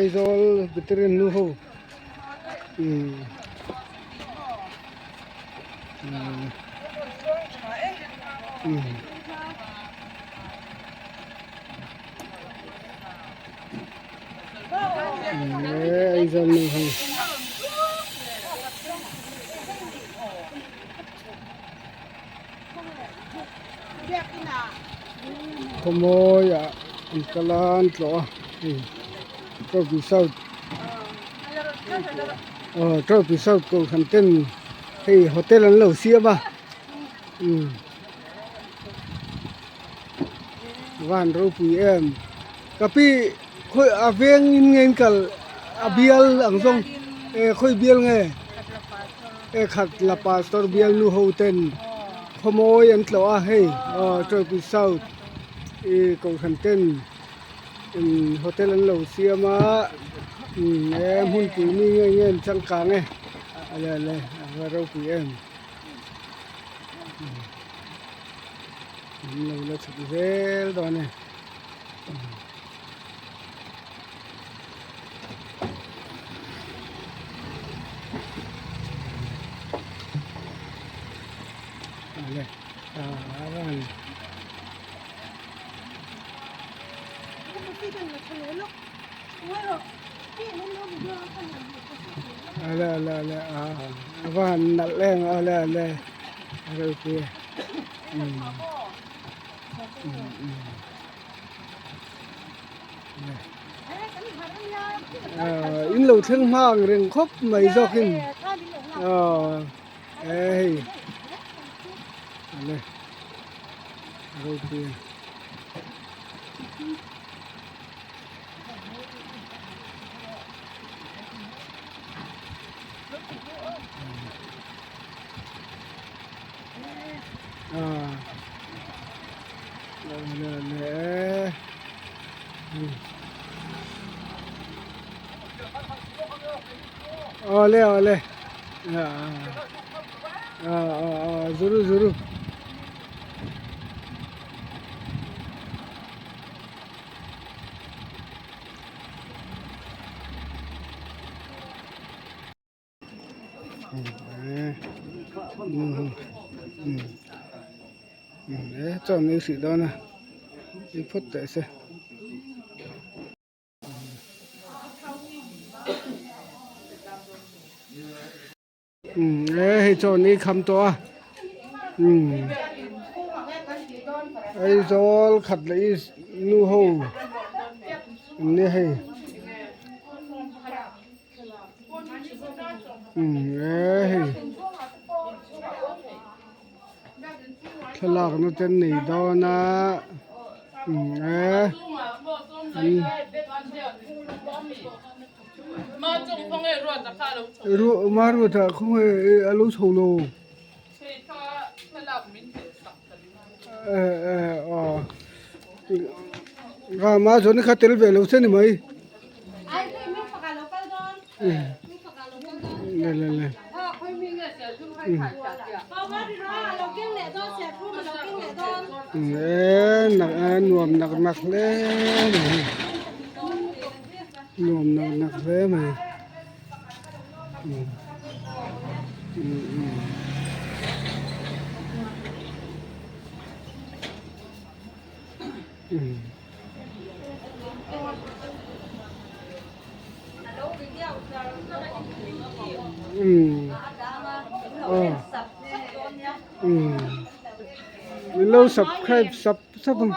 Aizawl veteran nu ho umm umm umm. Aizawl nu ho. Khawmawi ah an kal a an tlawh a hei trophy south aw trophy south kohhran ten hei hotel an lo siam a umm van ropui em ka pi khawi a veng in nge in kal a bial ang zawng e khawi bial nge. E khat la pastor bialnu ho ten khawmawi an tlawh a hei aw Turkey South ih kohhran ten imm hotel an lo siam a imm e hmunpui mi nge nge an changkang e ale ale a va ropui em an lo la chhuk zel dawn e. Ale ale ale a a va han nalh em ale ale a ropui e umm umm umm. In lo thleng hma ang reng khawp mai zawkin aw e hei ale ropui a. Awle awle zuru zuru. Chaw an ei hrih dawn a ei phawt teh se. E hei chaw an ei kham tawh a Aizawl khat leh i nu ho an nia hei. Thlalak na te an nei dawn a ma ruat ah khawnge a lo chho lo ma chuan kha tel ve lo che ni mai. Nuam nak nak hle mai nuam nak nak hle mai. Min lo subscribe sap sap ang.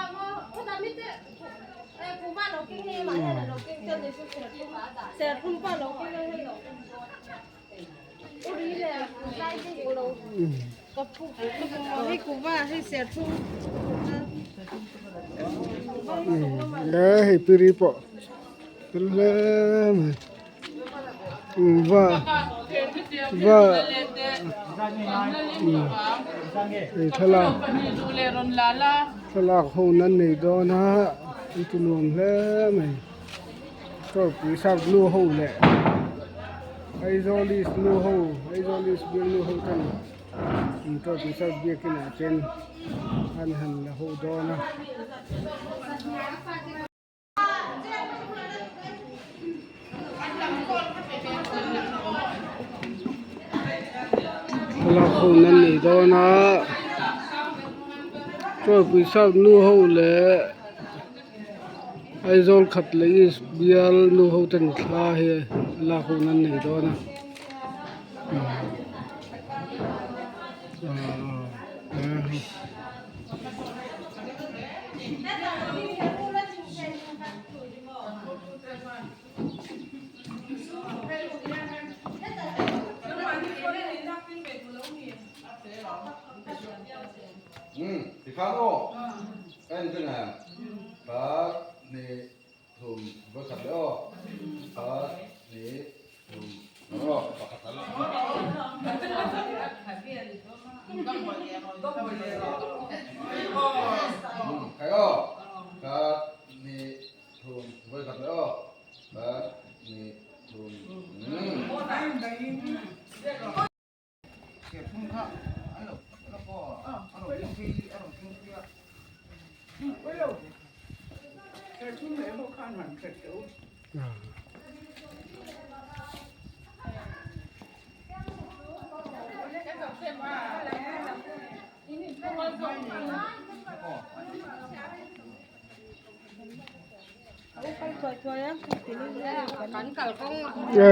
Le hei piri pawh tel hle mai va va hei thlalak thlalak ho nan nei dawn a an ti nuam hle mai. Chawlhpui sap nu ho leh Aizawl East nu ho Aizawl East bial nu ho ten an chawlhpui sap biakin ah chuan an han la ho dawn a. Thlalak ho an nei dawn a Tualpui South nu ho leh Aizawl khat leh East bial nu ho ten thla hi lak hun an nei dawn a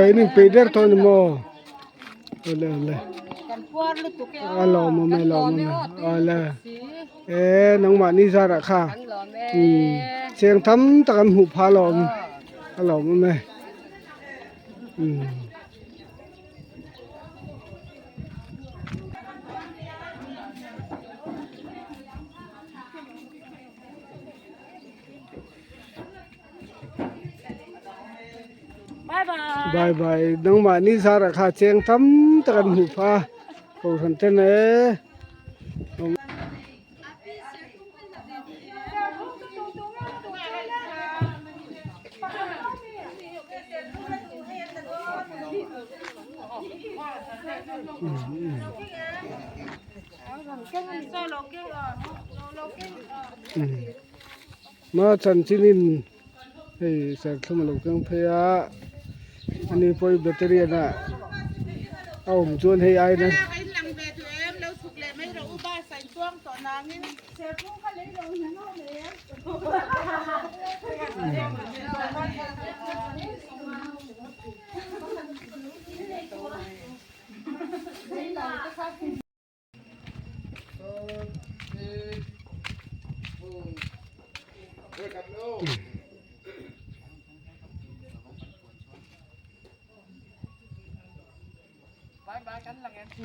In inpeih der tawh a ni maw awle awle a lawmawm e lawmawm e awle e nangmahni zarah kha cheng tam tak an hmuh phah alawm a lawmawm e. Bye bye nangmah ni zarah kha cheng tam tak an hmuh phah a kohhran ten e. Ma chanchinin hei serthlum a lo keng phei a ani pawh battery a a awm chuan hei ai na.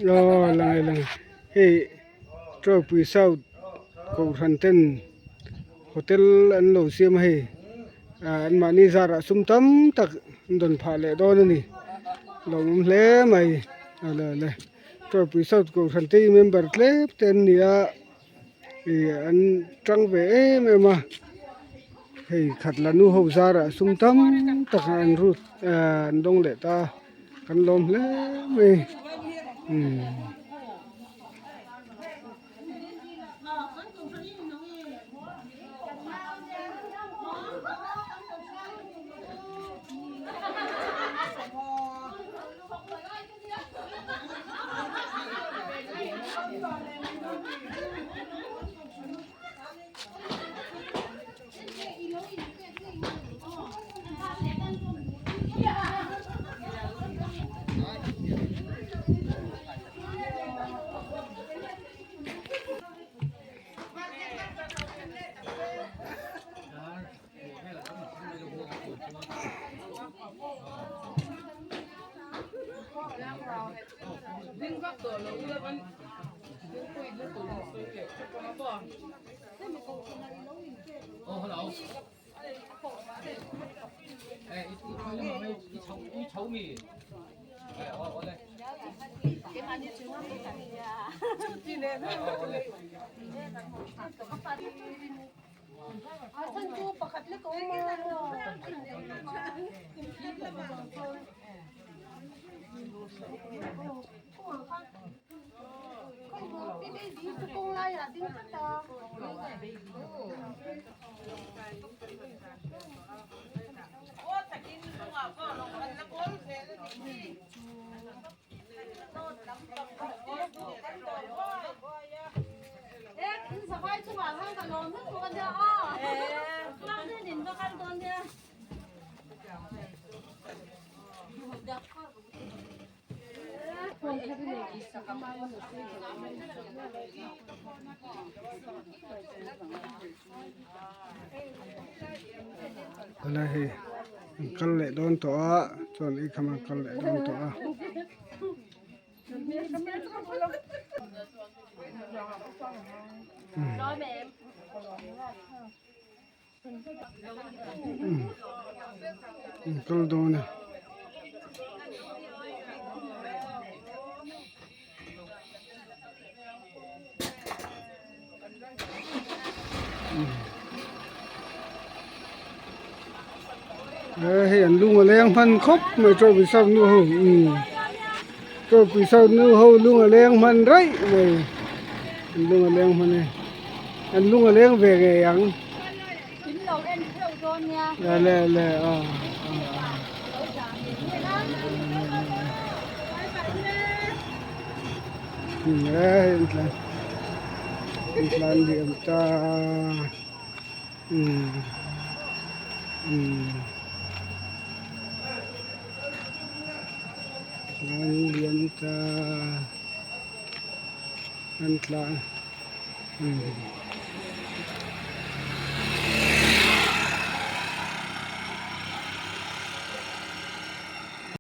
Aw lang e lang e hei Tawipui South Kohhran ten hotel an lo siam a hei ah anmahni zarah sum tam tak an rawn phah leh dawn a ni lawmawm hle mai awle awle. Tawipui South Kohhran te hi member tlem te an ni a ih an tang ve em em a hei khat la nu ho zarah sum tam tak an rut ah an dawng leh ta a kan lawm hle mai umm. Helai hei an kal leh dawn tawh a chuan ei kham an kal leh dawn tawh a. An kal dawn a. Hei an lung a leng hman khawp mai tawpi sau nu ho umm tawpi sau nu ho lung a leng hman raih mai an lung a leng hman e an lung a leng ve ngei ang le le le aw An tlan liam ta umm umm tlan liam ta an tlan umm.